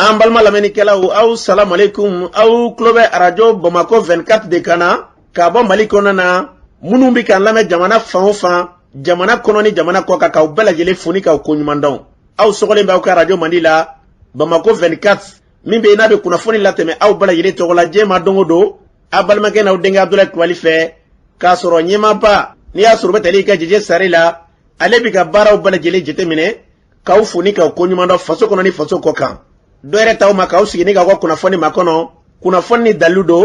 An balima lamɛnnikɛlaw, aw salamualeykum. Aw tulo bɛ Arajo Bamakɔ 24 de kan na k'a bɔ Mali kɔnɔna na. Minnu bɛ k'an lamɛn jamana fan o fan, jamana kɔnɔ ni jamana kɔ kan, k'aw bɛɛ lajɛlen fo ni k'aw koɲuman dɔn. Aw sɔgɔlen bɛ aw ka arajo mandi la, Bamakɔ 24, min bɛ yen n'a bɛ kunnafoni latɛmɛ aw bɛɛ lajɛlen tɔgɔ la diɲɛ ma don o don, aw balimakɛ n'aw denkɛ Abudulayi Kulubali fɛ, k'a sɔrɔ ɲɛmaaba n'i y'a sɔrɔ u bɛ tali kɛ Jeje Sare la, ale bɛ ka baaraw bɛɛ lajɛlen jateminɛ, k'aw fo ni k'aw koɲuman dɔn faso kɔnɔ ni faso kɔ kan. Dɔ yɛrɛ t'aw ma k'aw sigi ni k'aw ka kunnafoni makɔnɔ, kunnafoni ni dalilu don,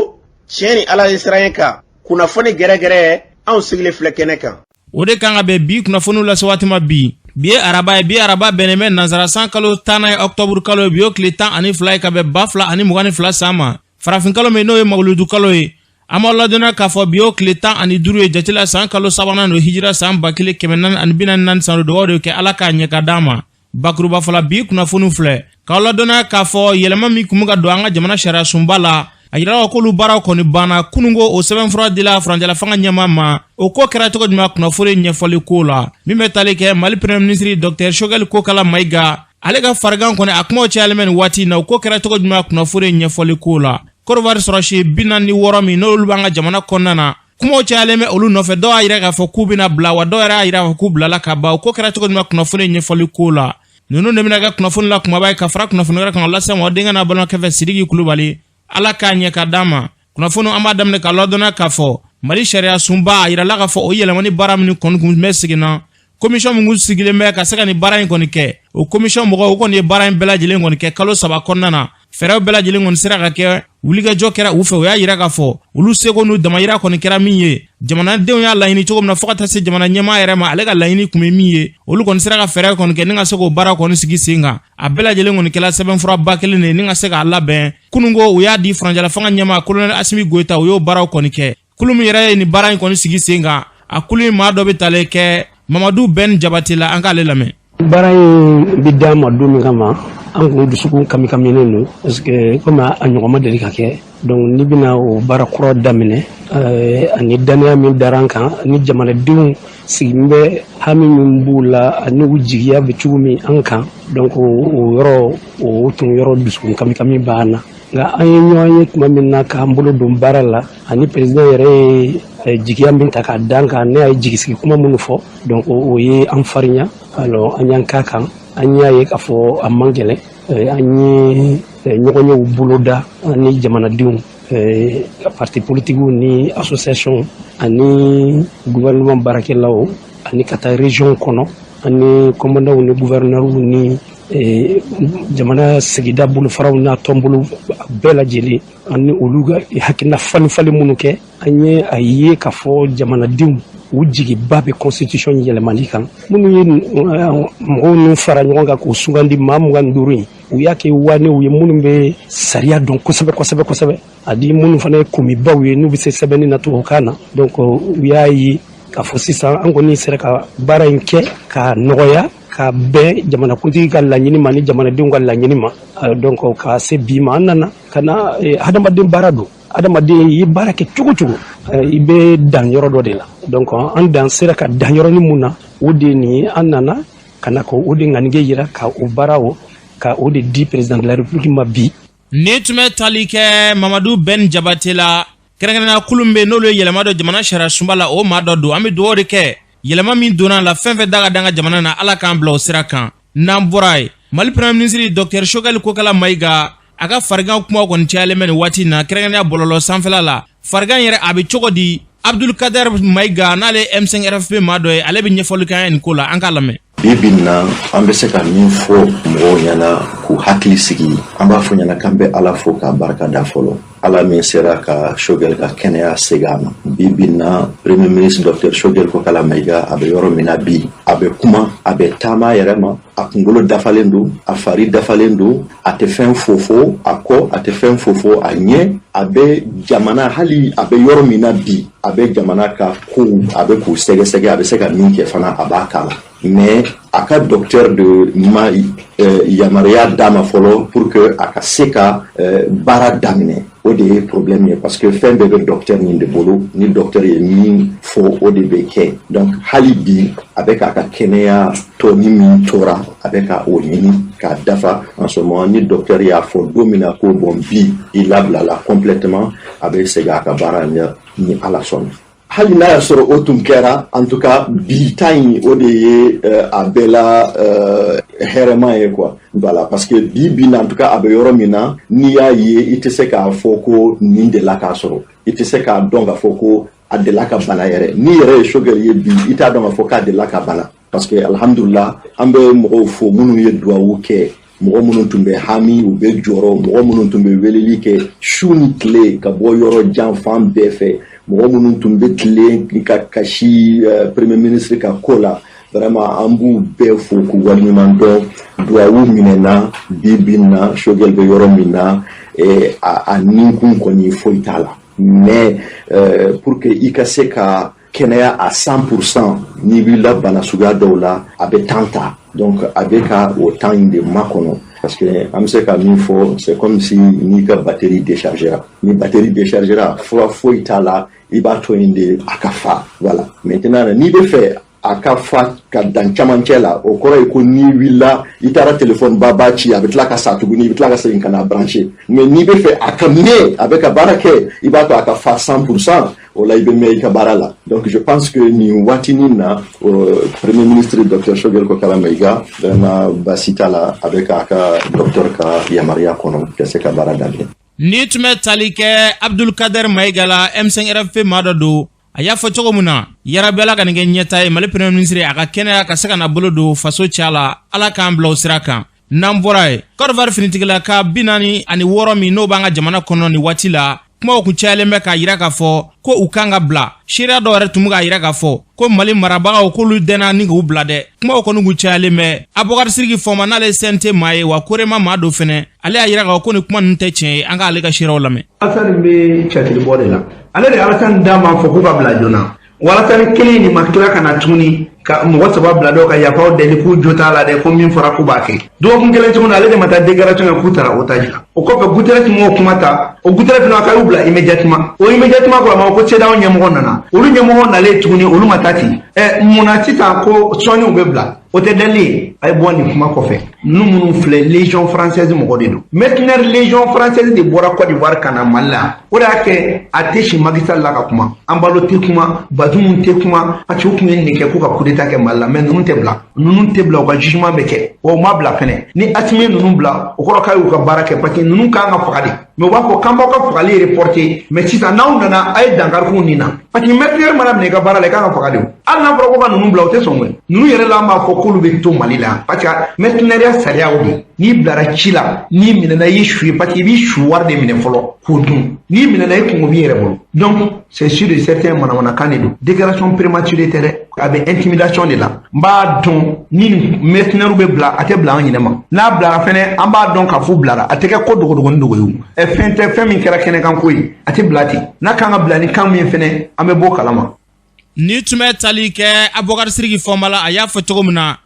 tiɲɛ ni Ala ye siran kan, kunnafoni gɛrɛgɛrɛ, anw sigilen filɛ kɛnɛ kan. O de kan ka bɛn bi kunnafoniw lase waati ma bi. Bi ye araba ye, bi araba bɛnnen bɛ nansara san kalo 10nan ye, ɔkutɔburu kalo ye. Bi y'o tile 12 ye ka bɛn 2022 san ma, farafin kalo min n'o ye mawuludu kalo ye. An b'aw ladɔnniya k'a fɔ bi y'o tile 15 ye jate la, san kalo sabanan don, hijira san 1444 san don. Dugawu de kɛ, Ala k'a ɲɛ ka d'an ma. Bakuruba fɔla, bi kunnafoniw filɛ k'aw ladɔnniya k'a fɔ yɛlɛma min kun bɛ ka don an ka jamana sariya sunba la, a yirala k'olu baaraw kɔni banna kununko. O sɛbɛnfura dila furancɛla fanga ɲɛmaa ma. O ko kɛra cogo jumɛn? Kunnafoni ɲɛfɔli ko la min bɛ tali kɛ Mali Premier ministre Docteur Choguel Kokala Mayiga, ale ka farigan kɔni, a kumaw cayalen bɛ nin waati in na. O ko kɛra cogo jumɛn? Kunnafoni ɲɛfɔli ko la, Côte d'Ivoire sɔrɔsi 46 min n'olu b'an ka jamana kɔnɔna na, kumaw cayalen bɛ olu nɔfɛ. Dɔw y'a yira k'a fɔ k'u bɛna bila wa, dɔw yɛrɛ y'a yira k'a fɔ k'u bilala ka ban. O ko kɛra cogo jumɛn? Kunnafoni ɲɛfɔli ko la, ninnu de bɛna kɛ kunnafoni la kumaba ye ka fara kunnafoni wɛrɛ kan lase ma denkɛ n'a balimakɛ fɛ, Sidiki Kulubali. Ala k'a ɲɛ ka d'an ma. Kunnafoni, an b'a daminɛ ka ladɔnniya k'a fɔ Mali sariya sunba, a yirala k'a fɔ o yɛlɛmani baara minnu kɔni kun bɛ segin na, commission min kun sigilen bɛ ka se ka nin baara in kɔni kɛ, o commission mɔgɔw, o kɔni ye baara in bɛɛ lajɛlen kɔni kɛ kalo 3 kɔnɔna na. Fɛɛrɛw bɛɛ lajɛlen kɔni sera ka kɛ, wulikajɔ kɛra u fɛ. U y'a yira k'a fɔ olu seko n'u damayira kɔni kɛra min ye, jamanadenw y'a laɲini cogo min na, fo ka taa se jamana ɲɛmaa yɛrɛ ma, ale ka laɲini kun bɛ min ye, olu kɔni sera ka fɛɛrɛ kɔni kɛ ni ka se k'o baara kɔni sigi sen kan. A bɛɛ lajɛlen kɔni kɛla sɛbɛnfuraba kelen de ye ni ka se k'a labɛn. Kununko, u y'a di furancɛla fanga ɲɛmaa Colonel Asimi Goyita, u y'o baaraw kɔni kɛ. Kulu min yɛrɛ ye nin baara in kɔni sigi sen kan, a kulu in maa dɔ bɛ talen kɛ Mamadu Bɛn Jabate la. An k'ale lamɛn. Baara in bɛ d'an ma don min kama, an kun dusukun kamikaminen don, parce que komi a ɲɔgɔn ma deli ka kɛ. Donc n'i bɛna o baara kura daminɛ, ani dannaya min dara an kan, ani jamanadenw sigilen bɛ hami min b'u la, ani u jigiya bɛ cogo min an kan, donc o yɔrɔ, o tun yɔrɔ dusukun kamikami b'an na. Nka an ye ɲɔgɔn ye tuma min na k'an bolo don baara la, ani président yɛrɛ ye jigiya min ta k'a d'an kan, ne y'a ye jigisigi kuma minnu fɔ, donc o ye an farinya. Alors an y'an k'a kan, an y'a ye k'a fɔ a man gɛlɛn. An ye ɲɔgɔnyew boloda ani jamanadenw, parti politigiw ni association ani gouvernement baarakɛlaw, ani ka taa région kɔnɔ, ani commandants ni gouverneurs ni jamana sigida bolofaraw n'a tɔnbolo bɛɛ lajɛlen, ani olu ka hakilina falen falen minnu kɛ. An ye a ye k'a fɔ jamanadenw u jigiba bɛ constitution yɛlɛmali kan. Minnu ye mɔgɔw ninnu fara ɲɔgɔn kan k'u sugandi, maa 25 in, u y'a kɛ wanew ye minnu bɛ sariya dɔn kosɛbɛ kosɛbɛ kosɛbɛ, ani minnu fana ye komibaw ye n'u bɛ se sɛbɛnni na tubabukan na. Donc u y'a ye k'a fɔ sisan an kɔni sera ka baara in kɛ k'a nɔgɔya, ka bɛn jamanakuntigi ka laɲini ma ni jamanadenw ka laɲini ma. Donc ka se bi ma, an nana ka na hadamaden baara don. Hadamaden, i ye baara kɛ cogo cogo, i bɛ dan yɔrɔ dɔ de la. Donc an dan sera ka dan yɔrɔnin mun na, o de ye nin ye. An nana ka na k'o de ŋanige yira, ka o baara o ka o de di président de la République ma bi. Nin tun bɛ tali kɛ Mamadu Bɛn Jabate la, kɛrɛnkɛrɛnnenya kulu min bɛ n'olu ye yɛlɛma dɔ jamana sariya sunba la, o maa dɔ don. An bɛ dugawu de kɛ, yɛlɛma min donna la, fɛn fɛn da ka dan ka jamana na, Ala k'an bila o sira kan. N'an bɔra yen, Mali Premier ministre Docteur Choguel Kokala Mayiga, a ka farigan kumaw kɔni cayalen bɛ nin waati in na, kɛrɛnkɛrɛnnenya bɔlɔlɔ sanfɛla la. Farigan yɛrɛ, a bɛ cogo di? Abdul Kader Mayiga, n'ale ye M5 RFP maa dɔ ye, ale bɛ ɲɛfɔli k'an ye nin ko la. An k'a lamɛn. Bi bi in na, an bɛ se ka min fɔ mɔgɔw ɲɛna k'u hakili sigi, an b'a fɔ ɲɛna k'an bɛ Ala fo k'a barika da fɔlɔ, Ala min sera ka Choguel ka kɛnɛya segin a ma. Bi bi in na, Premier ministre Docteur Choguel Kokala Mayiga, a bɛ yɔrɔ min na bi, a bɛ kuma, a bɛ taama a yɛrɛ ma, a kunkolo dafalen don, a fari dafalen don, a tɛ fɛn fofo a kɔ, a tɛ fɛn fofo a ɲɛ. A bɛ jamana, hali a bɛ yɔrɔ min na bi, a bɛ jamana ka kow, a bɛ k'u sɛgɛsɛgɛ, a bɛ se ka min kɛ fana, a b'a k'a la. Mais a ka docteur de ma yamaruya d'a ma fɔlɔ pour que a ka se ka baara daminɛ. O de ye problème ye, parce que fɛn bɛɛ bɛ docteur nin de bolo. Ni docteur ye min fɔ, o de bɛ kɛ. Donc hali bi, a bɛ k'a ka kɛnɛya tɔ ni min tora, a bɛ ka o ɲini k'a dafa. En ce moment, ni docteur y'a fɔ don min na ko bon, bi i labilala complètement, a bɛ segin a ka baara ɲɛ ni Ala sɔnna. Hali n'a y'a sɔrɔ o tun kɛra, en tout cas bi ta in, o de ye a bɛɛ la hɛrɛma ye quoi. Voilà, parce que bi bi na, en tout cas a bɛ yɔrɔ min na, n'i y'a ye, i tɛ se k'a fɔ ko nin delila k'a sɔrɔ, i tɛ se k'a dɔn k'a fɔ ko a delila ka bana yɛrɛ. N'i yɛrɛ ye Choguel ye bi, i t'a dɔn k'a fɔ k'a delila ka bana, parce que alhamdulillah, an bɛ mɔgɔw fo minnu ye duwawu kɛ, mɔgɔ minnu tun bɛ hami, u bɛ jɔrɔ, mɔgɔ minnu tun bɛ weleli kɛ su ni tile ka bɔ yɔrɔ jan fan bɛɛ fɛ, mɔgɔ minnu tun bɛ tilen ka kasi premier ministre ka ko la. Vraiment, an b'u bɛɛ fo k'u waleɲuman dɔn. Duwawu minɛna. Bi bi na, Choguel bɛ yɔrɔ min na, a ninkun kɔni foyi t'a la. Mais pour que i ka se ka kɛnɛya à 100%, n'i wulila bana suguya dɔw la, a bɛ temps ta. Donc a bɛ ka o temps in de makɔnɔ, parce que an bɛ se ka min fɔ, c'est comme si n'i ka batterie déchargera. Ni batterie déchargera, fura foyi t'a la, i b'a to yen de a ka fa. Voilà. Maintenant, n'i bɛ fɛ a ka fa ka dan camancɛ la, o kɔrɔ ye ko n'i wulila, i taara téléphone ba ba ci, a bɛ tila ka sa tuguni, i bɛ tila ka segin ka na brancher. Mais n'i bɛ fɛ a ka mɛn, a bɛ ka baara kɛ, i b'a to a ka fa 100%, o la i bɛ mɛn i ka baara la. Donc je pense que nin waatinin na, premier ministre docteur Choguel Kokalla Maïga, vraiment baasi t'a la, a bɛ k'a ka docteur ka yamaruya kɔnɔ ka se ka baara daminɛ. Ni tun bɛ tali kɛ Abdulkader Mayiga la, M5 RFP maa dɔ don. A y'a fɔ cogo min na, yarabi Ala ka nin kɛ ɲɛta ye. Mali premier ministre, a ka kɛnɛya ka se ka na bolo don faso ca la. Ala k'an bila o sira kan. N'an bɔra yen, Côte d'Ivoire finitigilaka 46 min n'o b'an ka jamana kɔnɔ nin waati la, kumaw kun cayalen bɛ k'a yira k'a fɔ ko u kan ka bila. Seereya dɔw yɛrɛ tun bɛ k'a yira k'a fɔ ko Mali marabagaw k'olu dɛnna ni k'u bila dɛ. Kumaw kɔni kun cayalen bɛ. Abubakar Siriki Fɔma, n'ale ye CNT maa ye wa Korema maa do fɛnɛ, ale y'a yira k'a fɔ ko nin kuma ninnu tɛ tiɲɛ ye. An k'ale ka seereyaw lamɛn. Alasani bɛ cɛsiribɔ de la. Ale de Alasani da m'a fɔ k'u ka bila joona. Alasani kelen nin ma tila ka na tuguni ka mɔgɔ saba bila dɔw ka yafaw deli k'u jo t'a la dɛ, ko min fɔra k'u b'a kɛ. Dɔgɔkun kelen tuguni, ale de ma taa déclaration kɛ k'u taara otage la. O kɔfɛ, Guterres m'o kuma ta. O Guterres fana k'a y'u bila immédiatement. O immédiatement kɔrɔ ma ko CEDEAO ɲɛmɔgɔ nana. Olu ɲɛmɔgɔ nalen tuguni, olu ma taa ten. Ɛ, munna sisan ko sɔɔni u bɛ bila? O tɛ dali ye. A ye bɔ nin kuma kɔfɛ, ninnu minnu filɛ, Légion française mɔgɔ de don. Mercenaire Légion française de bɔra Côte d'Ivoire ka na Mali la. O de y'a kɛ a tɛ si Macky Sall la ka kuma, Embaló tɛ kuma, Bazoum tɛ kuma, parce que u tun ye nin kɛ k'u ka coup d'état kɛ Mali la. Mais ninnu tɛ bila, ninnu tɛ bila, u ka jugement bɛ kɛ wa u ma bila fɛnɛ. Ni Assimi ye ninnu bila, o kɔrɔ k'a y'u ka baara kɛ, parce que ninnu kan ka faga de. Mais u b'a fɔ k'an b'aw ka fagali reporter, mais sisan n'aw nana, a ye dankari k'u nin na, parce que mercenaire mana minɛ i ka baara la, i kan ka faga de. Hali n'a fɔra ko ka ninnu bila, u tɛ sɔn koyi. Ninnu yɛrɛ la, an b'a fɔ k'olu bɛ to Mali la, parce que mercenaire sariya o de, n'i bilara ci la, n'i minɛna, i ye su ye, parce que i b'i su wari de minɛ fɔlɔ k'o dun. N'i minɛna, i kungo b'i yɛrɛ bolo. Donc c'est sûr et certain, manamanakan de don, déclaration prématurée tɛ dɛ, a bɛ intimidation de la. N b'a dɔn ni mercenaire bɛ bila, a tɛ bila an ɲinɛ ma. N'a bilara fɛnɛ, an b'a dɔn k'a fɔ bilara, a tɛ kɛ ko dogodogonin dogo ye o. Ɛ, fɛn tɛ, fɛn min kɛra kɛnɛkan ko ye, a tɛ bila ten. N'a kan ka bila ni kan min ye fɛnɛ, an bɛ bɔ kalama. Ni tun bɛ tali kɛ Abubakar Siriki Fɔma la, a y'a fɔ cogo min na,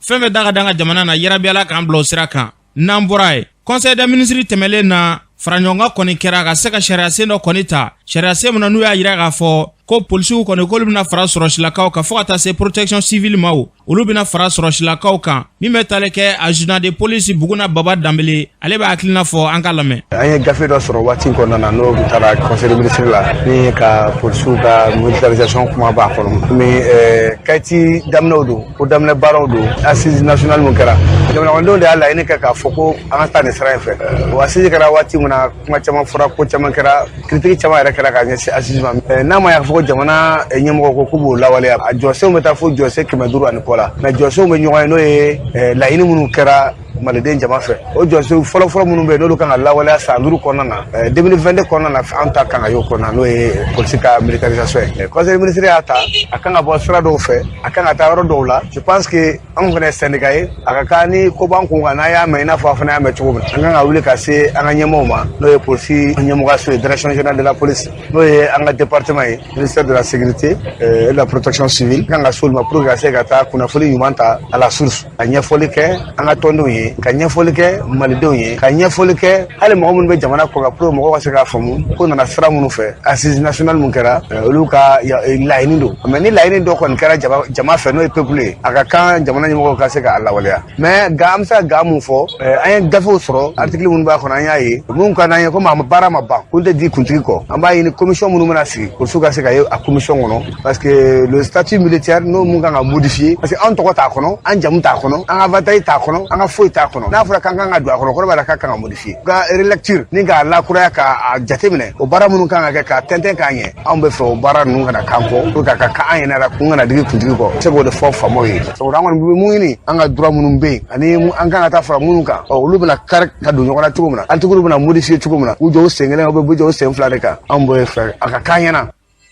fɛn bɛɛ da ka d'an ka jamana na. Yarabi Ala k'an bila o sira kan. N'an bɔra yen, conseil des ministres tɛmɛlen na, faraɲɔgɔnkan kɔni kɛra ka se ka sariyasen dɔ kɔni ta, sariyasen min na n'u y'a yira k'a fɔ ko polisiw kɔni k'olu bɛna fara sɔrɔsilakaw kan, fo ka taa se protection civile ma, o olu bɛna fara sɔrɔsilakaw kan. Min bɛ tali kɛ adjudant de police Buguna Baba Danbele, ale b'a hakilina fɔ, an ka lamɛn. An ye gafe dɔ sɔrɔ waati in kɔnɔna na, n'o taara conseil des ministres la, min ka polisiw ka militarisation kuma b'a kɔnɔ. Komi kayiti daminɛw don, ko daminɛ baaraw don, assise nationale mun kɛra, jamanadenw de y'a laɲini kɛ k'a fɔ ko an ka taa nin sira in fɛ. O assise kɛra waati min na, kuma caman fɔra, ko caman kɛra, critique caman yɛrɛ kɛra ka ɲɛsin assise ma. N'a ma y'a fɔ ko jamana ɲɛmɔgɔ ko k'u b'o lawaleya, a jɔsenw bɛ taa fo jɔsen 500 ani kɔ la. Mais jɔsenw bɛ ɲɔgɔn ye, n'o ye laɲini minnu kɛra maliden jama fɛ. O jɔsen fɔlɔfɔlɔ minnu bɛ yen, n'olu kan ka lawaleya san 5 kɔnɔna na, 2022 kɔnɔna na, an ta kan ka y'o kɔnɔna, n'o ye polisi ka militarisation ye. Conseil ministre y'a ta, a kan ka bɔ sira dɔw fɛ, a kan ka taa yɔrɔ dɔw la. Je pense que anw fana ye syndicat ye, a ka kan ni ko b'an kun kan, n'an y'a mɛn, i n'a fɔ a fana y'a mɛn cogo min na, an kan ka wuli ka se an ka ɲɛmɔgɔw ma, n'o ye polisi ɲɛmɔgɔyaso ye, direction générale de la police, n'o ye an ka département ye, ministère de la sécurité et de la protection civile, kan ka s'olu ma pour que ka se ka taa kunnafoni ɲuman ta à la source, ka ɲɛfɔli kɛ an ka tɔndenw ye. ye, ka ɲɛfɔli kɛ malidenw ye, ka ɲɛfɔli kɛ hali mɔgɔ minnu bɛ jamana kɔ kan, pour que mɔgɔw ka se k'a faamu ko nana sira minnu fɛ. Assise nationale mun kɛra, olu ka laɲini don. Mais ni laɲini dɔ kɔni kɛra jama fɛ, n'o ye peuple ye, a ka kan jamana ɲɛmɔgɔw ka se k'a lawaleya. Mais nka an bɛ se ka ga mun fɔ, an ye gafew sɔrɔ, article minnu b'a kɔnɔ, an y'a ye mun ka d'an ye. Komi a ma baara ma ban, kun tɛ di kuntigi kɔ, an b'a ɲini commission minnu bɛna sigi, polisiw ka se ka ye a commission kɔnɔ, parce que le statut militaire n'o mun kan ka modifier, parce que an tɔgɔ t'a kɔnɔ, an jamu t'a kɔnɔ, an ka avantage t'a kɔnɔ, an ka foyi t'a kɔnɔ. N'a fɔra k'an kan ka don a kɔnɔ, kɔrɔ b'a la k'a kan ka modifier, ka relecture ni k'a lakuraya, k'a jateminɛ, o baara minnu kan ka kɛ k'a tɛntɛn k'a ɲɛ. Anw bɛ fɛ o baara ninnu kana k'an kɔ pour que a ka k'an yɛrɛ kun kana digi kuntigi kɔ. Se k'o de fɔ faamaw ye, sabula an kɔni bɛ mun ɲini, an ka droit minnu bɛ yen ani an kan ka taa fara minnu kan, ɔ olu bɛna kari ka don ɲɔgɔn na cogo min na, article bɛna modifier cogo min na, u jɔ u sen kelen, u bɛ jɔ u sen fila de kan. Anw bɛ fɛ a ka k'an ɲɛna.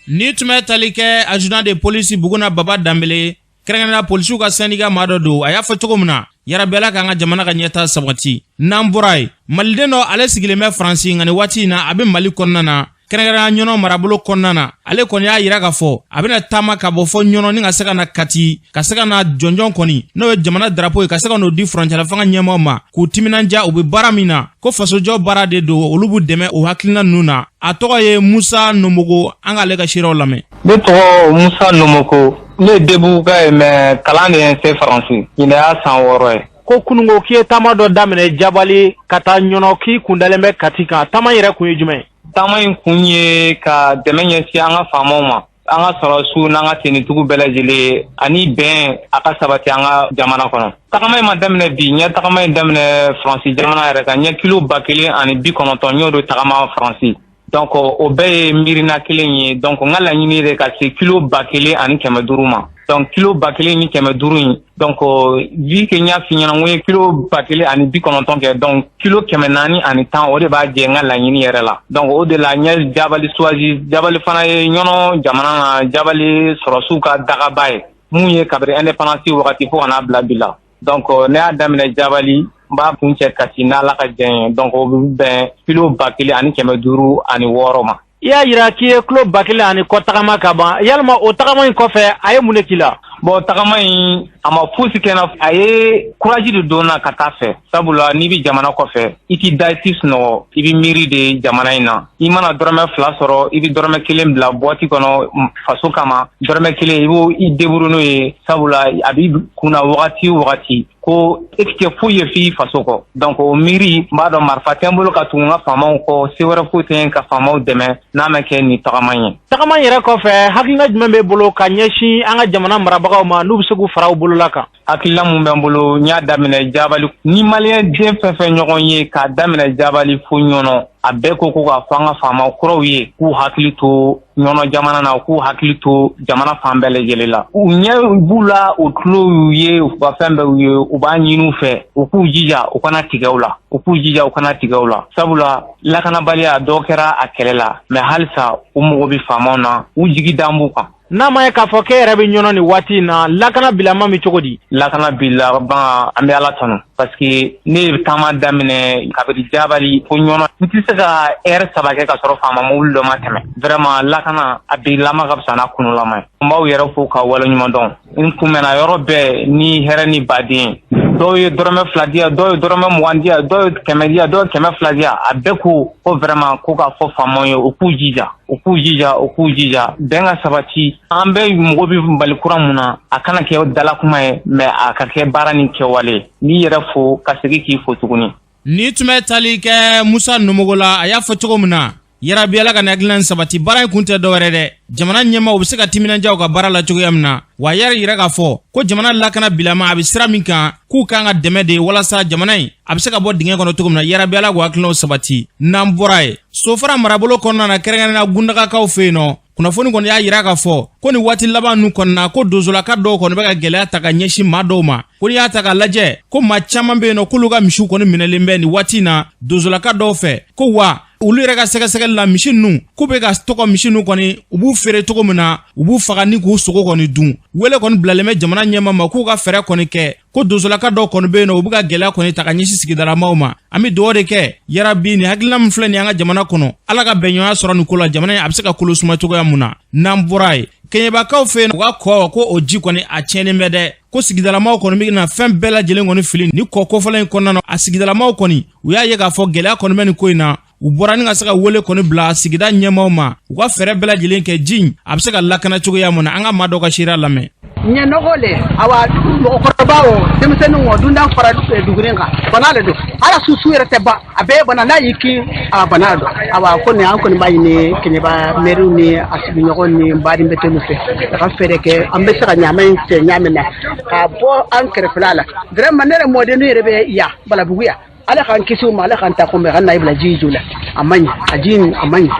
Ni tun bɛ tali kɛ adjudant de police Buguna Baba Danbele, kɛrɛnkɛrɛnnenya polisiw ka syndicat maa dɔ don, a y'a fɔ cogo min na, yarabi Ala k'an ka jamana ka ɲɛta sabati. N'an bɔra yen, maliden dɔ, ale sigilen bɛ Faransi, nka nin waati in na a bɛ Mali kɔnɔna na, kɛrɛnkɛrɛnnenya Ɲɔnɔ marabolo kɔnɔna na. Ale kɔni y'a yira k'a fɔ a bɛna taama ka bɔ fɔ Ɲɔnɔ ni ka se ka na Kati, ka se ka na jɔnjɔn kɔni, n'o ye jamana darapo ye, ka se ka n'o di furancɛla fanga ɲɛmaaw ma, k'u timinanja u bɛ baara min na, ko fasojɔ baara de don, olu b'u dɛmɛ o hakilina ninnu na. A tɔgɔ ye Musa Nomogo. An k'ale ka seerew lamɛn. Ne tɔgɔ Musa Nomoko, ne ye Debuguka ye, mais kalan de ye n se Faransi. Ɲinɛ y'a san 6 ye. Ko kununko k'i ye taama dɔ daminɛ Jabali ka taa Ɲɔnɔ, k'i kun dalen bɛ Kati kan. Taama yɛrɛ kun ye jumɛn ye? Taama in kun ye ka dɛmɛ ɲɛsin an ka faamaw ma, an ka sɔrɔsiw n'an ka tenitigiw bɛɛ lajɛlen, ani bɛn a ka sabati an ka jamana kɔnɔ. Tagama in ma daminɛ bi. N ye tagama in daminɛ Faransi jamana yɛrɛ kan. N ye kilo 1090, n y'o don tagama Faransi. Donc o bɛɛ ye miirina kelen ye. Donc n ka laɲini de ka se kilo 1500 ma. Donc kilo 1500 in, donc vu que n y'a f'i ɲɛna n ko n ye kilo 1090 kɛ, donc kilo 410, o de b'a jɛ n ka laɲini yɛrɛ la. Donc o de la n ye Jabali choisi. Jabali fana ye Ɲɔnɔ jamana na, Jabali sɔrɔsiw ka dagaba ye mun ye kabiri indépendance wagati fo ka n'a bila bi la. Donc ne y'a daminɛ Jabali, n b'a kun cɛ Kati n'Ala ka jɛn ye. Donc o bɛ bɛn kilo 1506 ma. I y'a yira k'i ye kilo 1000 ani kɔ tagama ka ban. Yalima o tagama in kɔfɛ, a ye mun de k'i la? Bon, tagama in a ma fosi kɛ n na, a ye courage de don n na ka taa fɛ, sabula n'i bɛ jamana kɔfɛ, i t'i da, i t'i sunɔgɔ, i bɛ miiri de jamana in na. I mana dɔrɔmɛ 2 sɔrɔ, i bɛ dɔrɔmɛ 1 bila boîte kɔnɔ faso kama, dɔrɔmɛ 1 i b'o i débrouiller n'o ye, sabula a b'i kunna wagati o wagati ko e tɛ kɛ foyi ye f'i faso kɔ. Donc o miiri, n b'a dɔn marifa tɛ n bolo ka tugu n ka faamaw kɔ, se wɛrɛ foyi tɛ n ka faamaw dɛmɛ n'a ma kɛ nin tagama ye. Tagama yɛrɛ kɔfɛ, hakilina jumɛn b'e bolo ka ɲɛsin an ka jamana marabagaw ma, n'u bɛ se k'u fara u bolola kan? Hakilina mun bɛ n bolo, n y'a daminɛ Jabali, ni maliyɛn den fɛn fɛn ɲɔgɔn ye k'a daminɛ Jabali fo Ɲɔnɔ, a bɛɛ ko ko k'a fɔ an ka faama kuraw ye k'u hakili to Ɲɔnɔ jamana na, k'u hakili to jamana fan bɛɛ lajɛlen la. U ɲɛ b'u la, u tulo y'u ye, u ka fɛn bɛɛ y'u ye. U b'a ɲini u fɛ u k'u jija, u kana tigɛ u la, u k'u jija, u kana tigɛ u la, sabula lakanabaliya dɔ kɛra a kɛlɛ la. Mais halisa u mago bɛ faamaw na, u jigi dan b'u kan. N'a ma ye k'a fɔ k'e yɛrɛ bɛ Ɲɔnɔ nin waati in na, lakana bilama bɛ cogo di? Lakana bilama, an bɛ Ala tanu, parce que ne ye taama daminɛ kabiri Jabali fo Ɲɔnɔ, n tɛ se ka heure 3 kɛ ka sɔrɔ faama mobili dɔ ma tɛmɛ. Vraiment, lakana a bilama ka fisa n'a kunulama ye. N b'aw yɛrɛ fo ka waleɲuman dɔn. N kunbɛnna yɔrɔ bɛɛ ni hɛrɛ ni baden. Dɔw ye dɔrɔmɛ 2 di yan, dɔw ye dɔrɔmɛ 20 di yan, dɔw ye 100 di yan, dɔw ye 200 di yan. A bɛɛ ko ko vraiment ko k'a fɔ faamaw ye u k'u jija, u k'u jija, u k'u jija, bɛn ka sabati. An bɛɛ mago bɛ Mali kura mun na, a kana kɛ dalakuma ye, mais a ka kɛ baara ni kɛwale. N b'i yɛrɛ fo ka segin k'i fo tuguni. Ni tun bɛ tali kɛ Musa Nomogo la, a y'a fɔ cogo min na, yarabi Ala ka nin hakilina in sabati. Baara in kun tɛ dɔwɛrɛ dɛ, jamana ɲɛmaaw bɛ se ka timinandiya u ka baara la cogoya min na. Wa a yɛrɛ yira k'a fɔ ko jamana lakana bilama a bɛ sira min kan, k'u kan ka dɛmɛ de walasa jamana in a bɛ se ka bɔ dingɛ kɔnɔ cogo min na. Yarabi Ala k'u hakilinaw sabati. N'an bɔra yen, Sofara marabolo kɔnɔna na, kɛrɛnkɛrɛnnenya Gundagakaw fɛ yen nɔ, kunnafoni kɔni y'a yira k'a fɔ ko nin waati laban ninnu kɔni na, ko donsolaka dɔw kɔni bɛ ka gɛlɛya ta ka ɲɛsin maa dɔw ma. Ko n'i y'a ta k'a lajɛ, ko maa caman bɛ yen nɔ k'olu ka misiw kɔni minɛlen bɛ nin waati in na donsolaka dɔw fɛ, ko wa Olu yɛrɛ ka sɛgɛsɛgɛli la, misi ninnu k'u bɛ ka to ka misi ninnu kɔni, u b'u feere cogo min na, u b'u faga ni k'u sogo kɔni dun. Wele kɔni bilalen bɛ jamana ɲɛmaa ma k'u ka fɛɛrɛ kɔni kɛ, ko donsolaka dɔw kɔni bɛ yen nɔ, u bɛ ka gɛlɛya kɔni ta ka ɲɛsin sigidalamaw ma. An bɛ dugawu de kɛ, yarabi, nin hakilina min filɛ nin ye an ka jamana kɔnɔ, Ala ka bɛnɲɔgɔnya sɔrɔ nin ko la, jamana in a bɛ se ka kolo suma cogoya mun na. N'an bɔra yen, Kɛɲɛbakaw fɛ yen, u ka kɔ ko o ji kɔni a tiɲɛnen bɛ dɛ, ko sigidalamaw kɔni bɛ na fɛn bɛɛ lajɛlen kɔni fili ni kɔ kofɔlen in kɔnɔna na. A sigidalamaw kɔni, u y'a ye k'a fɔ gɛlɛya kɔni bɛ nin ko in na. U bɔra ni ka se ka wele kɔni bila sigida ɲɛmaaw ma, u ka fɛɛrɛ bɛɛ lajɛlen kɛ, ji in a bɛ se ka lakana cogoya mun na. An ka maa dɔ ka seereya lamɛn. Ɲɛnɔgɔ le, awa, mɔgɔkɔrɔba o, denmisɛnnin o, dundan fara dugulen kan, bana le don. Ala susu yɛrɛ tɛ ban, a bɛɛ ye bana. N'a y'i kin, a bana don. Awa, ko nin, an kɔni b'a ɲini Kɛɲɛba mɛriw ni a sigiɲɔgɔn ni baden bɛ tolu fɛ, a ka fɛɛrɛ kɛ, an bɛ se ka ɲama in cɛ ɲa min na k'a bɔ an kɛrɛfɛla la. Vraiment, ne yɛrɛ mɔdennin yɛrɛ bɛ yan Balabugu yan. Ala k'an kisi o ma, Ala k'an ta kunbɛn ka na bila ji ju la. A man ɲi, a ji a man ɲi,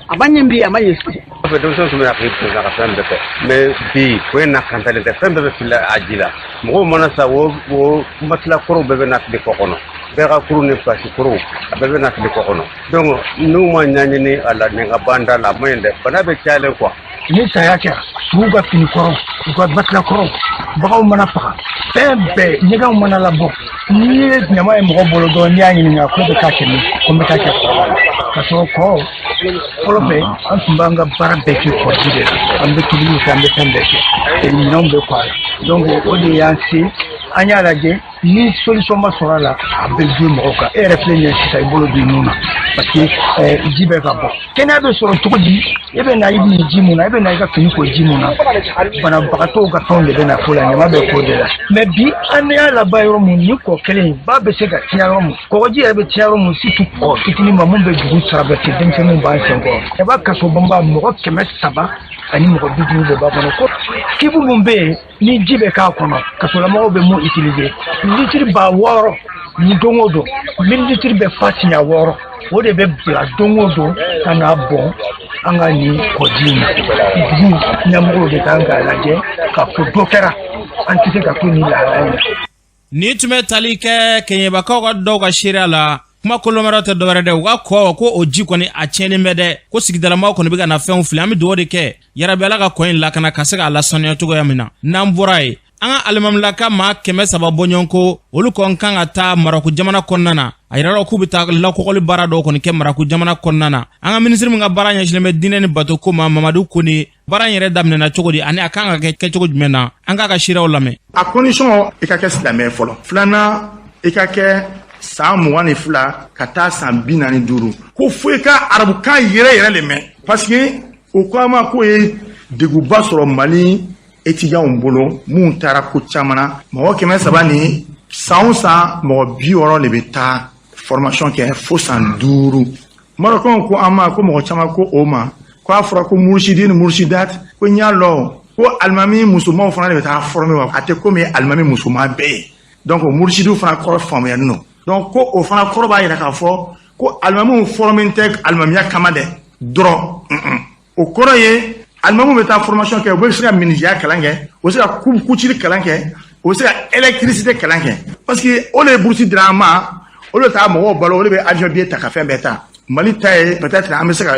a man ɲi bi, a man ɲi. Kɔfɛ, denmisɛnw tun bɛ na k'i kun ka fɛn bɛɛ kɛ, mais bi ko in na kantalen tɛ, fɛn bɛɛ bɛ fili a ji la. Mɔgɔw mana sa, o matelas kɔrɔw bɛɛ bɛ na fili kɔ kɔnɔ, bɛɛ ka kurun ni plasi kɔrɔw, a bɛɛ bɛ na fili kɔ kɔnɔ. Donc n'u ma ɲɛɲini a la, nin ka ban da la, a man ɲi dɛ, bana bɛ cayalen quoi. Ni saya kɛra, suw ka fini kɔrɔw, u ka matelas kɔrɔw, baganw mana faga, fɛn bɛɛ, ɲɛgɛnw mana labɔ, n'i ye ɲama ye mɔgɔ bolo dɔrɔn, n'i y'a ɲininka ko bɛ taa kɛ min, ko n bɛ taa kɛ kɔ la. Ka sɔrɔ kɔ fɔlɔ fɛ, an tun b'an ka baara bɛɛ kɛ kɔji de la. An bɛ tobiliw kɛ, an bɛ fɛn bɛɛ kɛ, minɛnw bɛ kɔ a la. Donc o de y'an se, an y'a lajɛ, ni solution ma sɔrɔ a la, a bɛ jouer mɔgɔw kan. E yɛrɛ filɛ nin ye sisan, i bolo b'i nun na, parce que ji bɛ ka bɔ. Kɛnɛya bɛ sɔrɔ cogo di? E bɛ na i min ji mun na, e bɛ na i ka fini ko ji mun na, banabagatɔw ka fɛnw de bɛ na ko la, ɲama bɛ ko de la. Mais bi, an y'a laban yɔrɔ mun, ni kɔ kelen in ba bɛ se ka tiɲɛ yɔrɔ mun, kɔgɔji yɛrɛ bɛ tiɲɛ yɔrɔ mun, surtout kɔ fitinin ma mun bɛ dugu traverser, denmisɛnninw b'an sen kɔrɔ. Kɛɲɛba kaso banba, mɔgɔ 350 de b'a kɔnɔ. Ko cuve mun bɛ yen ni ji bɛ k'a kɔnɔ, kasolamɔgɔw bɛ mun utiliser, litiri 6000 ni don o don, 1000 litres bɛ fa siɲɛ 6, o de bɛ bila don o don ka n'a bɔn an ka nin kɔji in na. Dugu ɲɛmɔgɔw de kan k'a lajɛ k'a fɔ dɔ kɛra, an tɛ se ka to nin lahala in na. Nin tun bɛ tali kɛ Kɛɲɛbakaw ka dɔw ka seereya la. Kuma kolomɛrɛ tɛ dɔwɛrɛ dɛ, u ka kɔ ko o ji kɔni a tiɲɛnen bɛ dɛ, ko sigidalamaw kɔni bɛ ka na fɛnw fili. An bɛ dugawu de kɛ, yarabi, Ala ka kɔ in lakana ka se k'a lasaniya cogoya min na. N'an bɔra yen, an ka alimamilaka maa 300 bɔɲɔgɔnko, olu kɔni kan ka taa Marɔku jamana kɔnɔna na. A yirala k'u bɛ taa lakɔgɔli baara dɔw kɔni kɛ Marɔku jamana kɔnɔna na. An ka minisiri min ka baara ɲɛsinnen bɛ diinɛ ni bato ko ma, Mamadu Kone, baara in yɛrɛ daminɛna cogo di ani a kan ka kɛ kɛcogo jumɛn na? An k'a ka seerew lamɛn. A condition, i ka kɛ silamɛ fɔlɔ. Filanan, i ka kɛ san 22 ka taa san 45. Ko fo i ka arabukan yɛrɛ yɛrɛ le mɛn, parce que o ko a ma k'o ye degunba sɔrɔ Mali étudiants bolo minnu taara ko caman na. Mɔgɔ 300 ni, san o san, mɔgɔ 60 de bɛ taa formation kɛ fo san 5. Marɔkɛnw ko an ma ko mɔgɔ caman ko o ma ko a fɔra ko murusidi ni murusidat, ko n y'a lɔn ko alimami musomanw fana de bɛ taa former wa, a tɛ komi alimami musoman bɛɛ ye. Donc murusidiw fana kɔrɔ faamuyali nɔ. Donc ko o fana kɔrɔ b'a yira k'a fɔ ko alimamiw formé tɛ alimamiya kama dɛ dɔrɔn. O kɔrɔ ye alimamiw bɛ taa formation kɛ, u bɛ se ka menuisier kalan kɛ, u bɛ se ka couture kalan kɛ, u bɛ se ka électricité kalan kɛ, parce que o de ye bourse dira an ma, o de taa mɔgɔw balo, o de bɛ avion billet ta ka fɛn bɛɛ ta. Mali ta ye, peut-être an bɛ se ka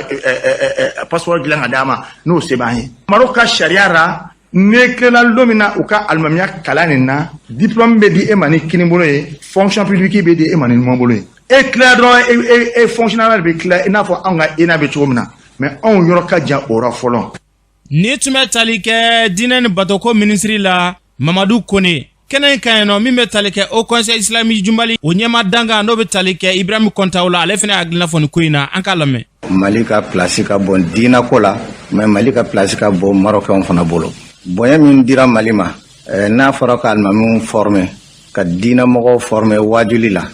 passeport dilan ka d'a ma n'o se b'an ye. Maroc ka sariya la, n'e tilala don min na u ka alimamiya kalan nin na, diplôme bɛ di e ma ni kinibolo ye, fonction publique bɛ di e ma ni numanbolo ye. E tila dɔrɔn, e fonctionnaire bɛ tila i n'a fɔ anw ka ENA bɛ cogo min na, mais anw yɔrɔ ka jan o la fɔlɔ. Nin tun bɛ tali kɛ diinɛ ni batoko minisiri la, Mamadu Kone. Kɛnɛ in kan yen nɔ, min bɛ tali kɛ Haut Conseil islamique du Mali, o ɲɛma dankan, n'o bɛ tali kɛ Ibrahim Kɔntaw la, ale fana y'a hakilina fɔ nin ko in na. An k'a lamɛn. Mali ka place ka bon diinako la, mais Mali ka place ka bon Marɔkɛnw fana bolo. Bonya min dira Mali ma, n'a fɔra ka alimamiw former, ka diinɛmɔgɔw former wajuli la,